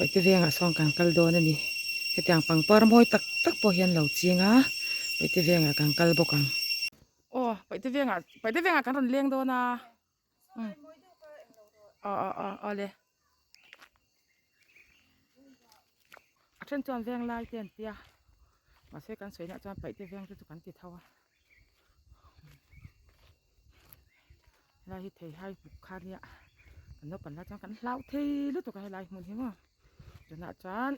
Paihte vengah sawn kan kal dawn a ni. Hetiang pangpar mawi tak tak pawh hian lo ching a, Paihte vengah kan kal bawk ang. Aw, Paihte vengah, Paihte vengah kan rawn leng dawn a. Aw aw aw aw le. A then chuan veng lai te an tia, mahse kan sawi nah chuan Paihte veng te chu kan ti tho a. Helai hi theihai buk kha nia kan naupang lai chuan kan hlau thei lutuk a helai hmun hi maw tunah chuan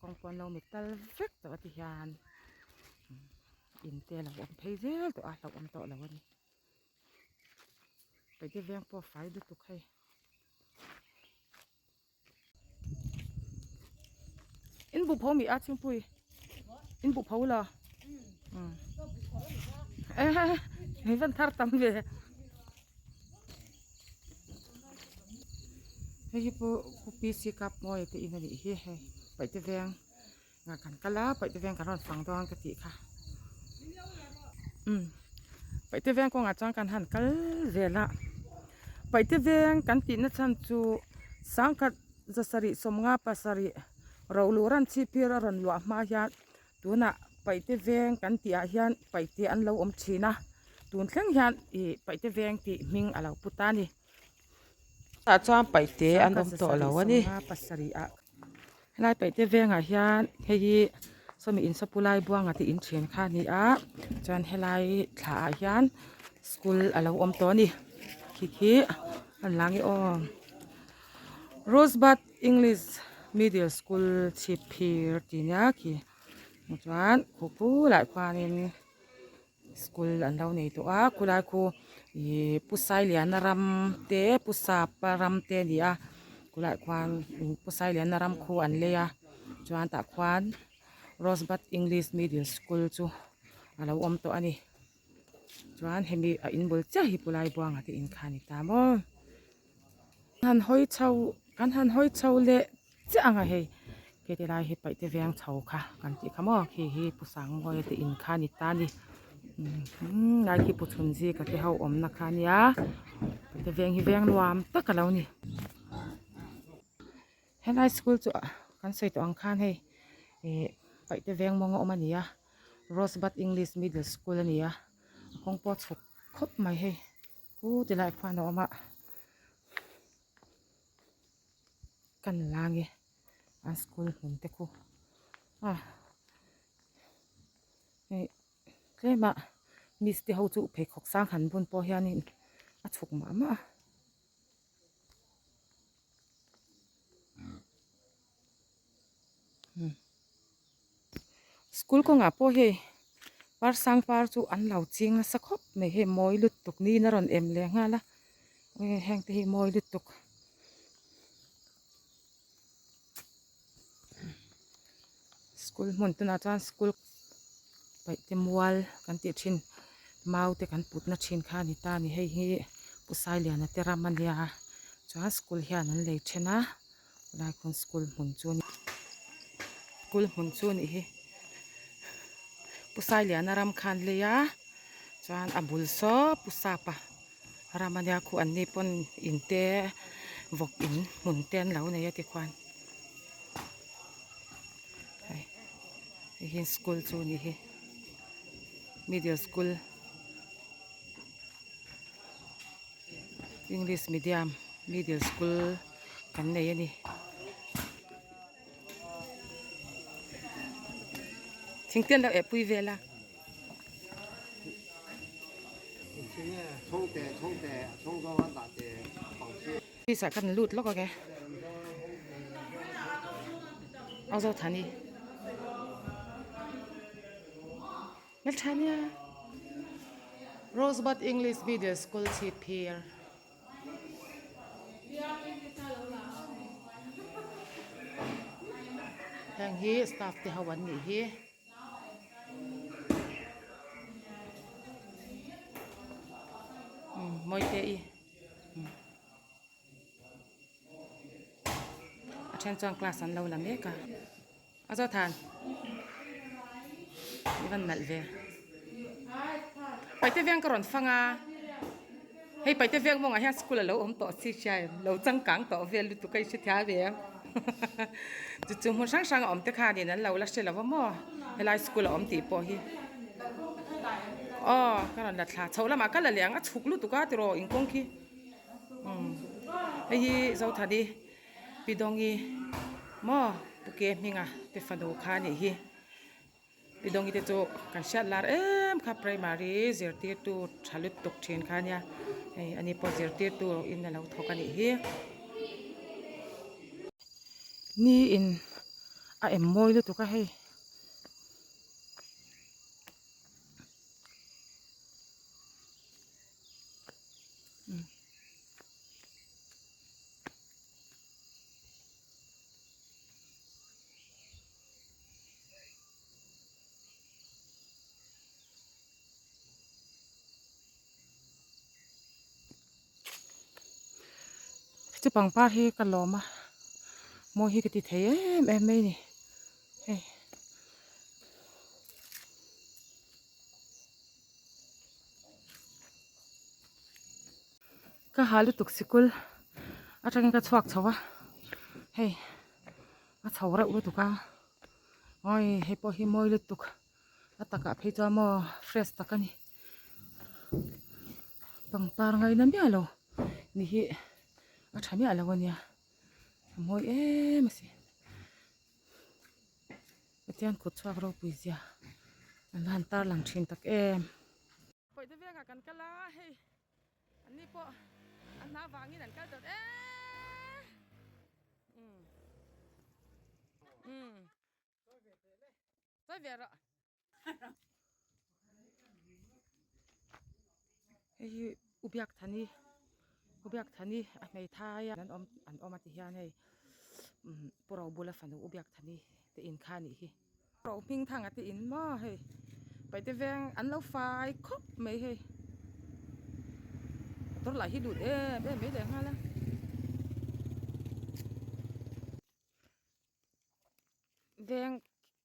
kawng pawh an lo mit tal vek tawh a ti hian in te a lo awm phei zel tawh a hlauhawm tawh lo a ni paihte veng pawh a fai lutuk hei. In bu pho mi a chhingpui in bu pho la hei van thar tam ve hei hi pawh pu PC cup mawi te in a nih hi hei paihte veng ah kan kal a paihte veng kan rawn fang dawn ka tih kha umm paihte veng kawngah chuan kan han kal zel a paihte veng kan tihna chhan chu sangkhat zasarih sawmnga pasarih rohluh ran chhip hi a rawn luah hma hian tunah paihte veng kan tih ah hian paihte an lo awm thin a tun thleng hian ih paihte veng tih hming a lo pu ta a ni. Tah chuan paihte an awm tawh lo a ni. Helai paihte vengah hian hei hi sawmi in sapu lai buanga te in then kha a ni a chuan helai thla ah hian school a lo awm tawh a ni khi khi a lang e aw Rosebud English Middle School chhipphir tih nia khi chuan khu khulai khuanin. School an lo nei tawh a khulai khu ihh pu Sailiana ram te pu Sapa ram te a ni a khulaiah khuan pu Sailiana ram khu an lei a chuan tah khuan Rosebud English Middle School chu a lo awm tawh a ni chuan hemi a inbul chiah hi pulai buanga te in kha a ni ta maw han hawi chho kan han hawi chho leh. Chiah ang a hei khi ti lai hi paihte veng chho kha kan tih kha maw khi hi pu sangmawia te in kha a ni ta a ni umm lai khi pu chhun zika te ho awmna kha a nia paihte veng hi veng nuam tak a lo ni helai school chu kan sawi tawh ang khan hei ih paihte veng mawng a awm a ni a Rosebud English Middle School a ni a a kawng pawh a chhuk khawp mai hei pu ti lai khuan a awm a. Kan la nge an school hmun te khu a hei tlem a miss te ho chu pheikhawk sang han bun pawh hianin a chhuk mah mah a. School kawngah pawh hei par sang par chu an lo ching nasa khawp mai hei mawi lutuk niin a rawn em leh nghal a heng te hi mawi lutuk. School hmun tunah chuan school paih te mual kan tih thin mau te kan put na thin kha a ni ta a ni hei hi Pu Sailiana te ram a nia chuan school hian an lei then a. Helai khawn school hmun chu a ni school hmun chu a nih hi Pu Sailiana ram kha an lei a chuan a bul saw Pu Sapa ram a nia khu an ni pawn in te vawk in hmun te an lo nei a tikhuan hei hei hi school chu a nih hi middle school English medium middle school kan nei a ni. Thingte an lo eh pui vel a. Office ah kan lut lawk ang e. Au zo thani. Hmeltha nia. Rosebud English Middle School chhip phir. Heng hi staff te ho an nih hi. Umm mawi te i. A then chuan class an lo la mek a. A zawt han. I van nalh ve. Paihte veng ka rawn fang a. Hei paihte veng mawngah hian school a lo awm tawh si hria em? Lo changkang tawh vel lutuk a i hre thiam em? Chu chu hmun hrang hrang a awm te khanin an lo la hre lo va maw helai school a awm tih pawh hi aw ka rawn la thla chhoh lamah ka la leh ang a chhuk lutuk a tiraw in kawng khi umm hei hi Zothani Pi Dawngi maw Pu Ke hminga te fanu kha a nih hi. Pi Dawngi te chu kan hriat lar em kha primary zirtirtu tha lutuk thin kha ania hei ani pawh zirtirtu in alo thawk a nih hi. Ni in a em mawi lutuk a hei. Chu pangpar hi ka lawm a mawi hi ka ti thei em em mai a ni hei. Ka ha lutuk sikul atangin ka chhuak chho a hei. A chho reuh lutuk a awi hei pawh hi mawi lutuk a takah phei chuan maw fresh tak a ni pangpar ngaina miah lo ni hi a tha miah lo a nia a mawi em a sin Pathian kut chhuak ropui zia an va han tar lang thin tak em. Pawihte vengah kan kal a hei. An ni pawh a hna vangin an kal dawt e. Um. Um. Sawi ve rawh. Hei hi Ubiak Thani Ubiak Thani a hmeithai a an awm an awm a ti hian hei um Pu Robula fanu Ubiak Thani te in kha a nih hi. Ro hming thang a ti in maw hei paihte veng an lo fai khawp mai hei motor lah hi lut em em mai leh nghal a veng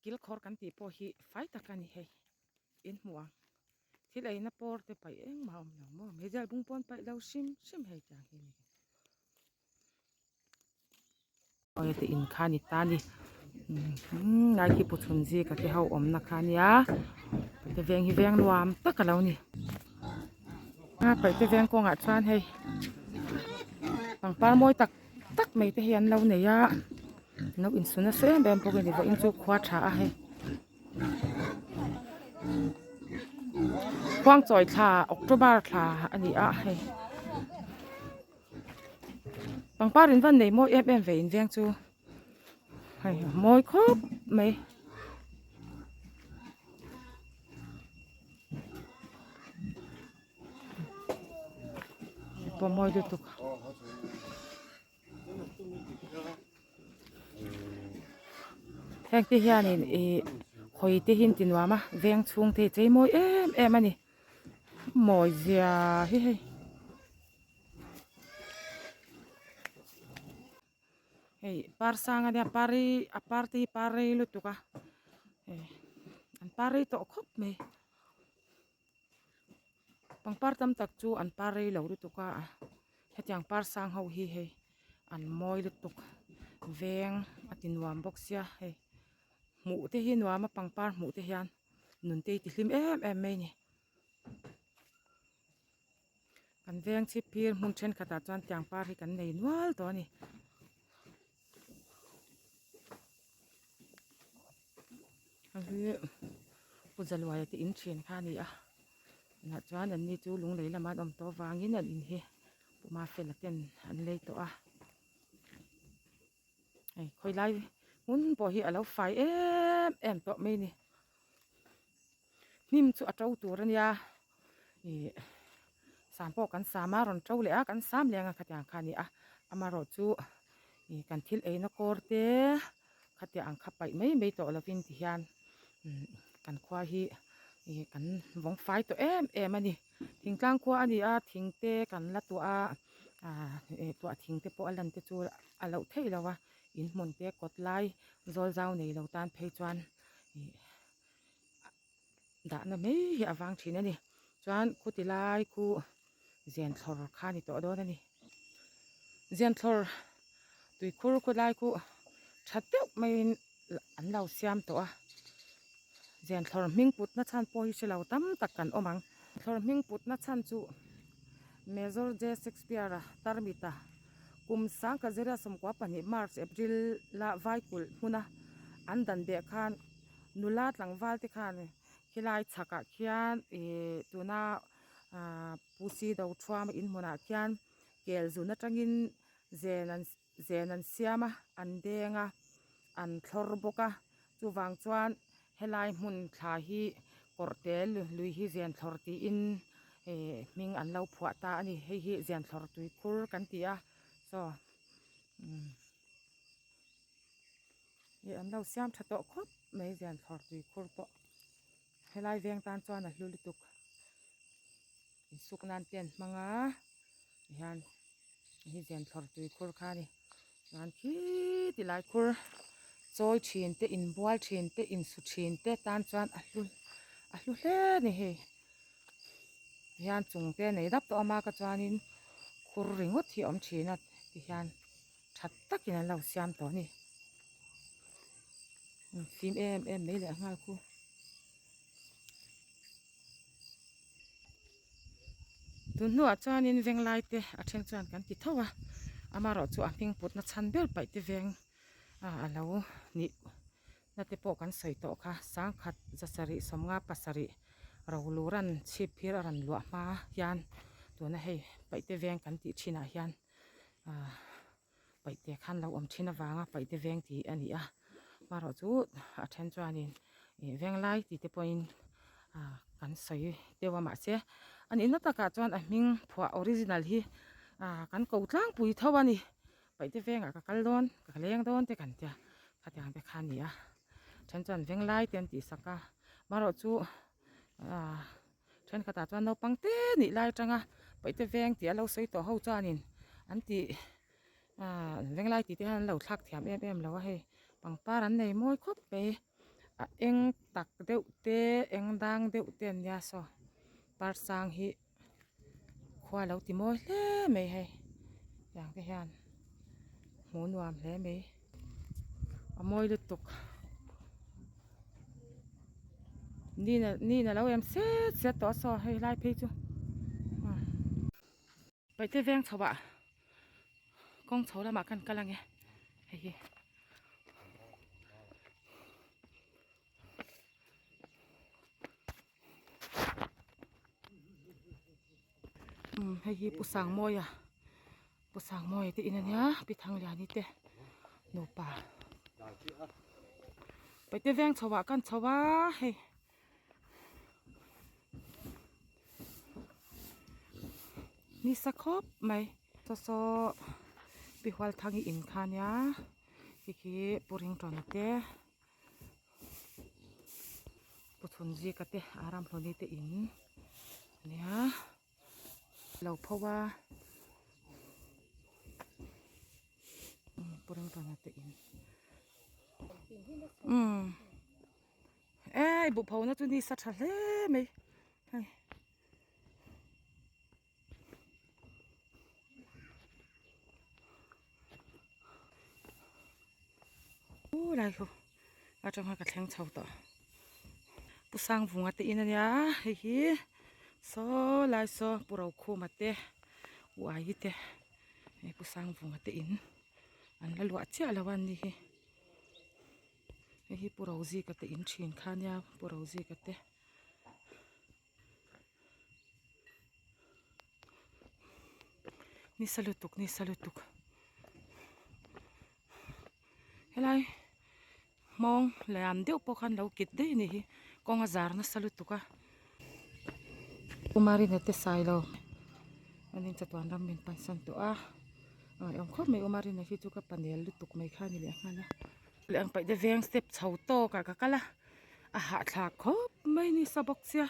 kil khawr kan tih pawh hi fai tak a ni hei in hmuh ang thil eina pawr te paih engmah a awm lo maw meizial bung pawn paih lo hrim hrim hei tiang hi a ni. Awi te in kha ni ta ni umm lai khi pu chhun zika te ho awmna kha ania paihte veng hi veng nuam tak alo ni a paihte veng kawngah chuan hei pangpar mawi tak tak mai te hi an lo nei a an lo insu nasa em em bawk a ni vawiin chu khua tha a hei khuangchawi thla october thla a ni a hei. Pangpar in van nei mawi em em ve in veng chu hei a mawi khawp mai. Pawh mawi lutuk. Heng te hianin ih hawi te hi an ti nuam a veng chhung te hi chei mawi em em a ni. Mawi zia hi hei. Hei par sang ania par hi a par te hi par rei lutuk a hei an par rei tawh khawp mai pangpar tam tak chu an par rei lo lutuk a hetiang par sang ho hi hei an mawi lutuk veng a ti nuam bawk sia hei hmuh te hi nuam a pangpar hmuh te hian nun te hi ti hlim em em mai a ni. Kan veng chhip phir hmun thenkhatah chuan tiang par hi kan nei nual tawh a ni. Hei hi Pu Zaluaia te in thin kha a ni a tunah chuan an ni chu lunglei lama an awm tawh avangin an in hi Pu Mafela ten an lei tawh a hei khawilai hmun pawh hi a lo fai em em tawh mai a ni. Hnim chu a to tur a nia ih sam pawh kan sam a rawn to leh a kan sam leng a khatiang kha a ni a amaherawh chu ih kan thil eina kawr te khatiang ang kha paih mai mai tawh lovin ti hian umm kan khua hi ih kan vawng fai tawh em em a ni thingtlang khua a ni a thing te kan la tuah a ah tuah thing te pawh a lan te chu a loh theih loh a in hmun te kawt lai zawl zau nei lo tan phei chuan ih. Dahna mai hi a vang thin a ni. Chuan khuti lai khu zian thlawr kha a ni tawh dawn a ni. Zian thlawr tuikhur khawtlai khu Tha deuh maiin an lo siam tawh a, Zenthlawr hming putna chhan pawh hi hre lo tam tak kan awm ang. Thlawr hming putna chhan chu Major J Shakespeare-a tarmita kum sangkhazeria 12 March, April la Vaikulh hmuna an dan beh khan nula tlangval te khan khilai chhakah khian ih tuna ah Pu Si Do Thuama inhmunah khian kel zun atangin zen an Zen an siam a, an deng a, an thlawr bawk a, chuvang chuan helai hmun thla hi kawrhte lui hi zen thlawr tiin eh hming an lo phuah ta a ni, hei hi zen thlawr tui khur kan ti a, saw umm ih an lo siam tha tawh khawp mai zen thlawr tui khur pawh helai veng tan chuan a hlu lutuk insuk nan te an hmang a tihian. Hei zen thlawr tui khur kha a ni chuan khi ti lai khur chawi thin te inbual thin te insu thin te tan chuan a hlu a hlu hle a ni hei hian chung te nei dap tawh a hma ka chuanin khur ringawt hi a awm thin a tihian tha takin an lo siam tawh a ni fim em em mai leh nghal khu. Tun hnuah chuanin venglai te a then chuan kan ti tho a, amaherawh chu a hming putna chhan ber paih te veng a lo nih na te pawh kan sawi tawh kha sangkhat zasarih sawmnga pasarih Roluran chhip phir a rawn luah hma hian tuna hei paih te veng kan tih thinah hian ahh paihte khan lo awm thin avanga paihte veng tih a ni a amaherawh chu a then chuanin ih veng lai tih te pawhin ah kan sawi deuh a mahse a nihna takah chuan a hming phuah original hi ah kan ko tlangpui tho a ni paihte vengah ka kal dawn ka leng dawn te kan tia khatiang te kha a ni a then chuan veng lai te an tih sak a amaherawh chu ah thenkhatah chuan naupang te nih lai atanga paihte veng tih a lo sawi tawh ho chuanin an tih ah venglai tih te hian an lo thlak thiam em em lo a hei pangpar an nei mawi khawp mai a eng tak deuh te eng dang deuh te an nia saw par sang hi khua lo ti mawi hle mai hei tiang te hian hmuh nuam hle mai a mawi lutuk nina nina lo em set set tawh a saw hei lai phei chu. Paihte veng chho ah kawng chho lamah khan kal ange hei hi. Umm hei hi Pu Sangmawia Pu Sangmawia te in ania Pi Thangliani te nupa Paihte veng chho ah khan chho a hei. Nisa khawp mai saw saw pi hual thang i in kha nia khi khi pu ring tawna te pu chhun zika te a ramhlawni te in ania lo pho a pu ring tawna te in umm. Ei buh pho na chu ni sa tha hle mai hei. U lai khu atang khan ka thleng chho tawh Pu Sangvunga te in ania hei hi saw lai saw Pu Rokhuma te uai te hei Pu Sangvunga te in an la luah chiah lo a ni hi. Hei hi Pu Rozika te in thin kha nia Pu Rozika te nisa lutuk nisa lutuk helai hmawng lian deuh pawh khan lo kit daih a nih hi kawng a zar nasa lutuk a Umarina te sailo an in chatuan ram min pansan tawh a. Awm khawp mai Umarina hi chu ka panel lutuk mai kha a ni leh nghal a leh ang paih te veng step chho tawk ah ka kal a a hahthlak khawp mai ni sa bawk sia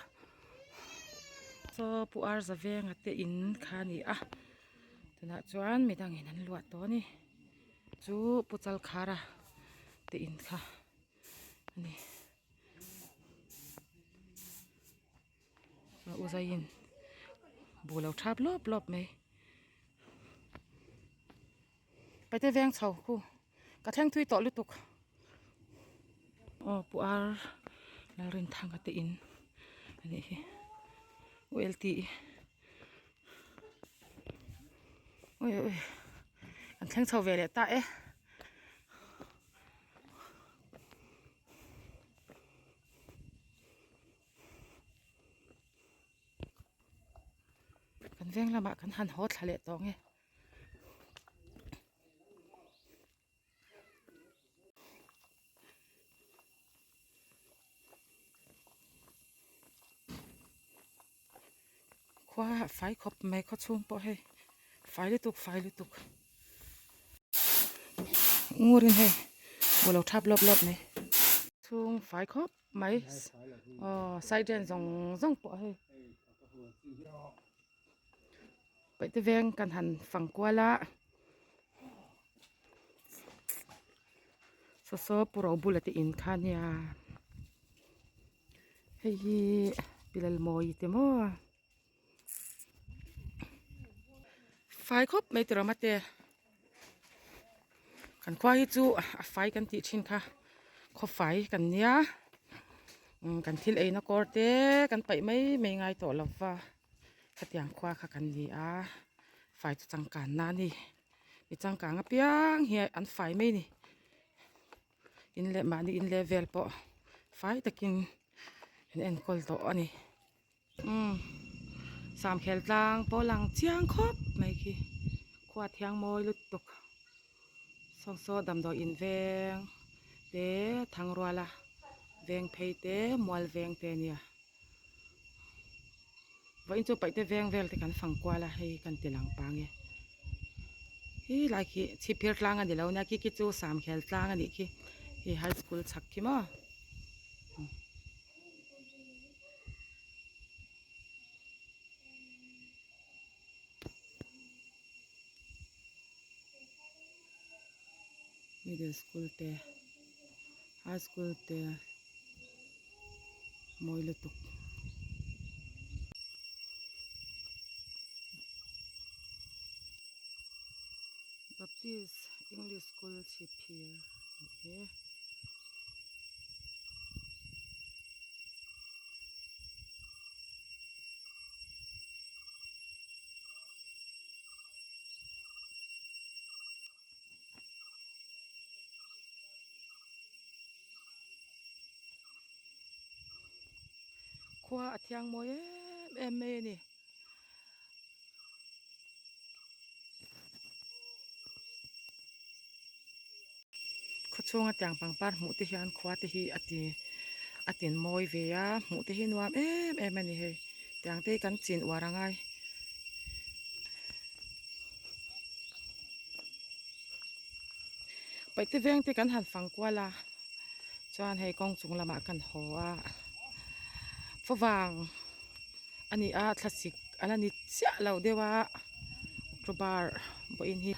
chaw pu arza venga te in kha a ni a tunah chuan midang in an luah tawh a ni chu pu chalkhara te in kha a ni. A uzaiin buh lo thap lawp lawp mai paite veng chho khu Ka thleng thui tawh lutuk. Aw pu ar Lalrinthanga te in a nih hi ULT ui ui kan thleng chho ve leh ta e. Kan veng lamah kan han haw thla leh tawh nge. Khua a fai khawp mai khaw chhung pawh hei fai lutuk fai lutuk ngurin hei buh lo thap lawp lawp mai chhung fai khawp mai aw side ren zawng zawng pawh hei. Paihte veng kan han fang kual a saw saw pu ro bula te in kha ania hei hi Pilalmawi te maw fai khawp mai tiraw mate kan khua hi chu a fai kan tih thin kha khaw fai kan nia kan thil eina kawr te kan paih mai mai ngai tawh lo va. Khatiang khua kha kan ni a, fai chu changkan na a ni. Mi changkang apiang hi an fai mai a ni. In leh mahni in leh vel pawh fai takin an enkawl tawh a ni. Umm Samkhel tlang pawh lang chiang khawp mai khi khua thiang mawi lutuk. Saw saw damdawi in veng te Thangruala veng phei te mual veng te a nia. Vawiin chu paihte veng vel te kan fang kual a hei kan ti lang pang e he lai khi chhipphir tlang a ni lo nia khi khi chu samkhel tlang a nih khi hei high school chhak khi maw. Middle school te high school te mawi lutuk. Baptist English school chhipphir a nih hi. Khua a thiang mawi em em mai a ni. Khaw chhunga tiang pangpar hmuh te hian khua te hi a ti a tin mawi ve a hmuh te hi nuam em em a ni hei tiang te hi kan chin uar a ngai. Paihte veng te kan han fang kual a chuan hei kawng chung lamah kan haw a favang a ni a thlasik a la ni chiah lo deuh a October vawiin hi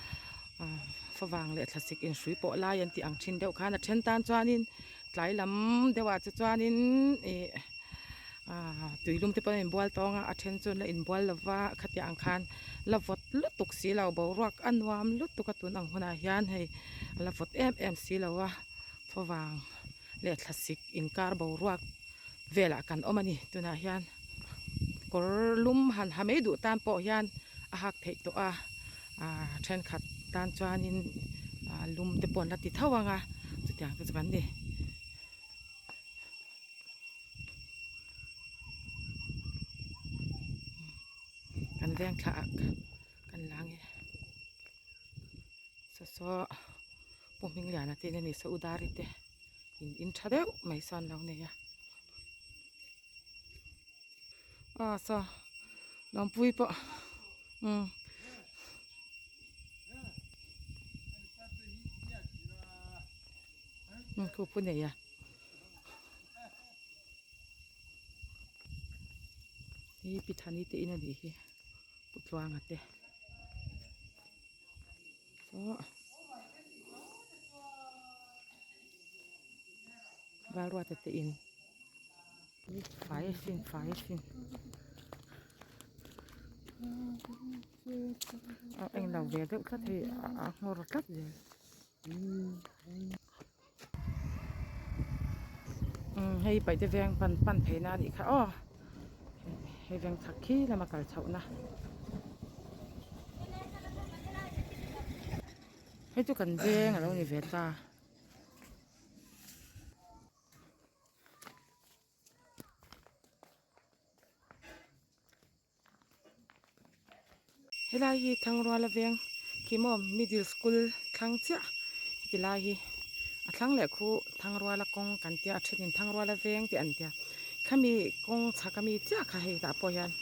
favang leh thlasik inhrui pawh lai an tih ang thin deuh khan a then tan chuanin tlai lam deuhah chu chuanin ih Aaa tuilum te pawh an inbual tawng a a then chu an la inbual lo va khatiang ang khan la vawt lutuk si lo boruak a nuam lutuk a tun ang hunah hian hei a la vawt em em si lo a thawvang leh thlasik inkar boruak velah kan awm a ni tunah hian kawr lum han ha mai duh tan pawh hian a hak theih tawh a aaa thenkhat tan chuanin lum te pawh an la ti tho ang a chutiang te chu kan ni. Kan veng thla ah kan la nge saw saw pu Hmingliana te in a ni saw Udari te in in tha deuh mai sawn lo nei a aw saw Lawmpui pawh umm. Khu pu nei a hi Pithani te in a nih hi Pu Tluanga te saw Valruata te in fai a sin fai a sin a englo ve deuh tlat hei a nghawr tlat zel. Umm hei paihte veng pan pan phei na anih kha aw hei veng chhak khi lama kal chhoh na hei chu kan veng alo ni ve ta. Helai hi Thangruala veng khi maw middle school thlang chiah heti lai hi a thlang leh khu Thangruala kawng kan tia a thenin Thangruala veng tih an tia khami kawng chhak ami chiah kha hei tah pawh hian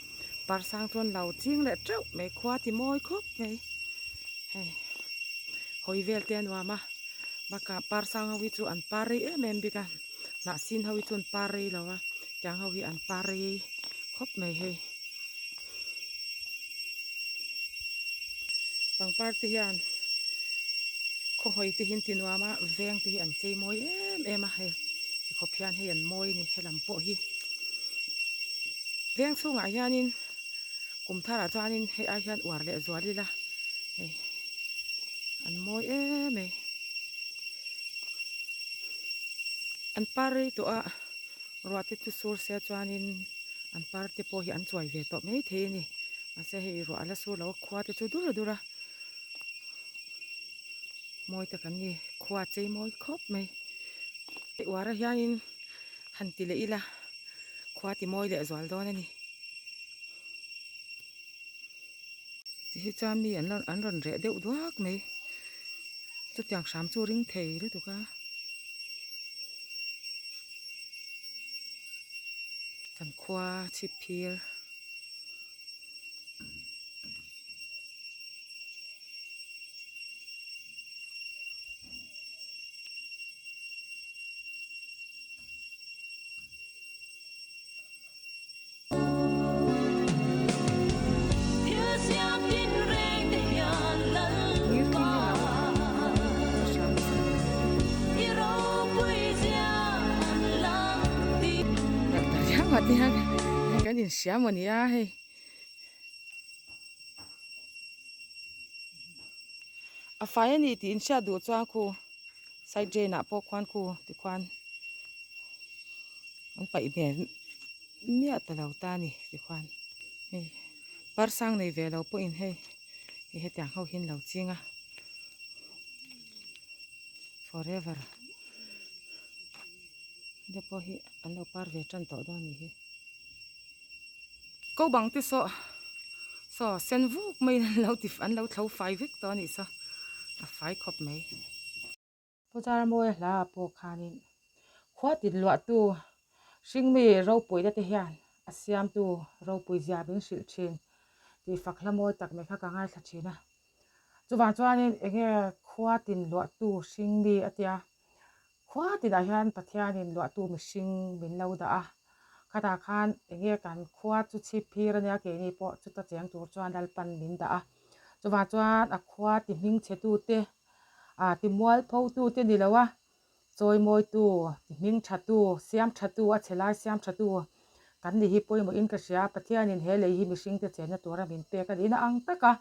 par sang chuan lo ching leh teuh mai khua ti mawi khawp mai hei hawi vel te a nuam a bakah par sang ho hi chu an par rei em em bik a hnah sin ho hi chu an par rei lo a tiang ho hi an par rei khawp mai hei. Pangpar te hian khawhawi te hi an ti nuam a veng te hi an chei mawi em em a hei tikhawp hian hei an mawi a ni helam pawh hi veng chhungah hianin kum tharah chuanin hei ai hian uar leh zual ila hei an mawi em mai an par rei tawh a ruah te chu sur se chuanin an par te pawh hi an chuai ve tawh mai thei a ni mahse hei ruah a la sur lo a khua te chu dur dur a mawi tak an ni khua a chei mawi khawp mai hei uar ah hianin han ti leh ila khua ti mawi leh zual dawn a ni ti hi chuan mi an an rawn reh deuh duak mai chutiang hram chu ring thei lutuk a. Kan khua chhip phir. Kan inhria maw nia hei a fai a ni tih inhriat duh chuan khu side drain ah pawh khuan khu tikhuan an paih hmel miah ta lo ta a ni tikhuan hei par sang nei ve lo pawhin hei hetiang ho hi an lo ching a forever te pawh hi an lo par ve tan tawh dawn a nih hi ko bang te saw saw sen vuk maiin an lo ti an lo thlo fai vek tawh a nih saw a fai khawp mai. Pu Zarmawia hla ah pawh khanin khua tin luahtu hringmi ropuina te hian a siamtu ropui zia min hrilh thin tih fak hla mawi tak mai kha ka ngaithla thin a. Chuvang chuanin enge khua tin luahtu hringmi a tia khua tinah hian Pathianin luahtu mihring min lo dah a, khatah khan enge kan khua chu chhip phir ania keini pawh chuta cheng tur chuan Lalpan min dah a. Chuvang chuan a khua ti hmingchhetute Ah ti mualpho tu te ni lo a, chawimawi tu, ti hming tha tu, siam tha tu, a chhe lai siam tha tu kan ni hi pawimawh in ka hria. Pathianin he lei hi mihring te chenna tura min pek a ni. Na ang taka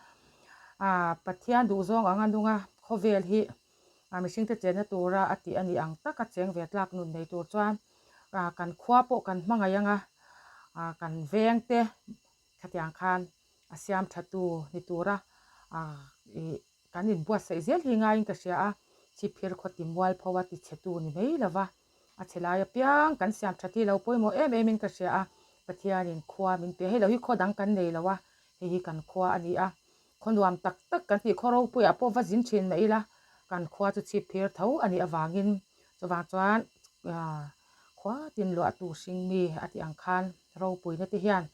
ah Pathian duhzawng anga nunga khawvel hi ah mihring te chenna tura a tih a ni ang taka cheng ve tlak nun nei tur chuan ah kan khua pawh kan hmangaih anga ah kan veng te khatiang khan a siam tha tu ni tura ah ih Kan inbuatsaih zel hi ngaiin ka hria a, chhipphir khaw ti mualpho a tichhetu ni mai lova, a chhe lai apiang kan siam that hi lo pawimawh em emin ka hria a, Pathianin khua min pe. Hei lo hi khaw dang kan nei lo a, hei hi kan khua a ni a, khaw nuam tak tak kan tih khaw ropuiah pawh va zin thin mah ila, kan khua chu chhipphir tho a nih avangin chuvang chuan khua tin luahtu hringmi a tih ang khan ropuina te hian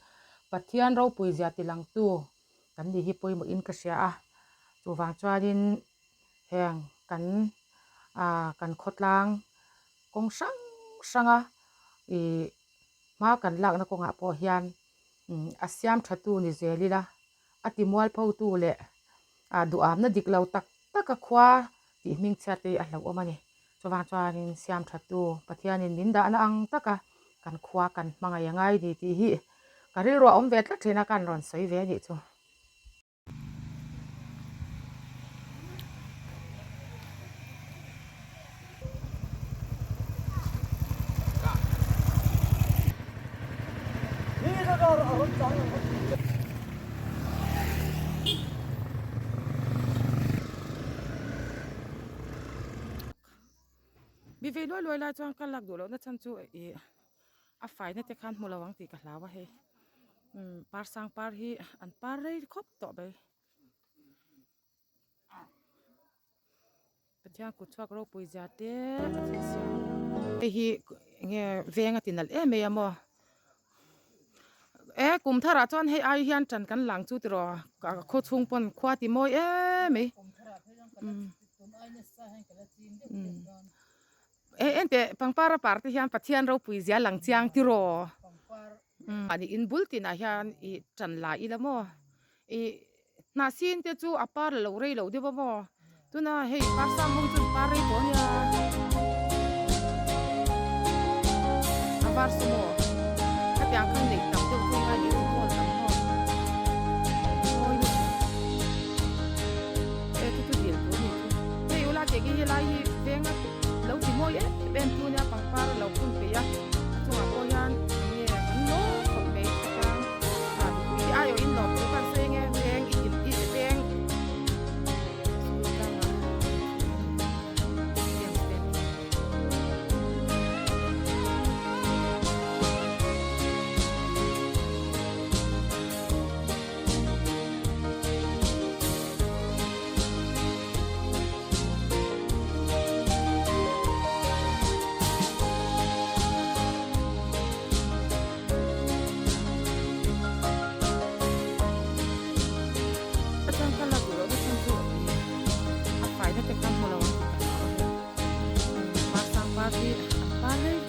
Pathian ropui zia tilangtu Kan ni hi pawimawh in ka hria a, chuvang chuanin heng kan ah kan khawtlang kawng hrang hranga ih hma kan lakna kawngah pawh hian a siam tha tu ni zel ila, a ti mualpho tu leh ah duhamna dik lo tak tak a khua tih hming chhiat te hi a hlauhawm a ni. Chuvang chuanin siam tha tu Pathianin min dahna ang taka kan khua kan hmangaih a ngai ni tih hi ka rilru a awm ve tlat thin a, ka han rawn sawi ve a nih chu. Mi vei luai luai lai chuan ka lak duh lohna chhan chu ih a faina te khan hmu lo ang tih ka hlau a hei umm par sang par hi an par rei khawp tawh mai. Pathian kut chhuak ropui zia te a thil siam hei hi enge veng a ti nalh em mai a maw e kum tharah chuan hei ai hian tan kan lang chu tiraw khaw chhung pawn khua ti mawi em mai e enteh pangpar a par te hian Pathian ropui zia lang chiang tiraw mahni in bul tinah hian ih tan la ila maw ih Hnah sin te chu a par lo rei lo deuh a maw? Tuna hei par sang ho hi chuan par rei tawh a nia. A var saw maw? Khatiang khan neih tam deuh chu ngai in khawl tam maw? Mawi lutuk. E chu chu dil tur a ni chu. Hei ula tih hi helai hi veng a lo ti mawi em em tu nia pangpar a lo phun peih a. A chungah pawh hian eng nge an lawm khawp mai khawtlang. Aiawhin lawm chu kan sawi nge veng i tim i veng school tlangah games te an ni. A chuan ka la duh loh na chhan chu a faina te kha hmu lo ang tih ka hlau a ni. Par sang par hi an par rei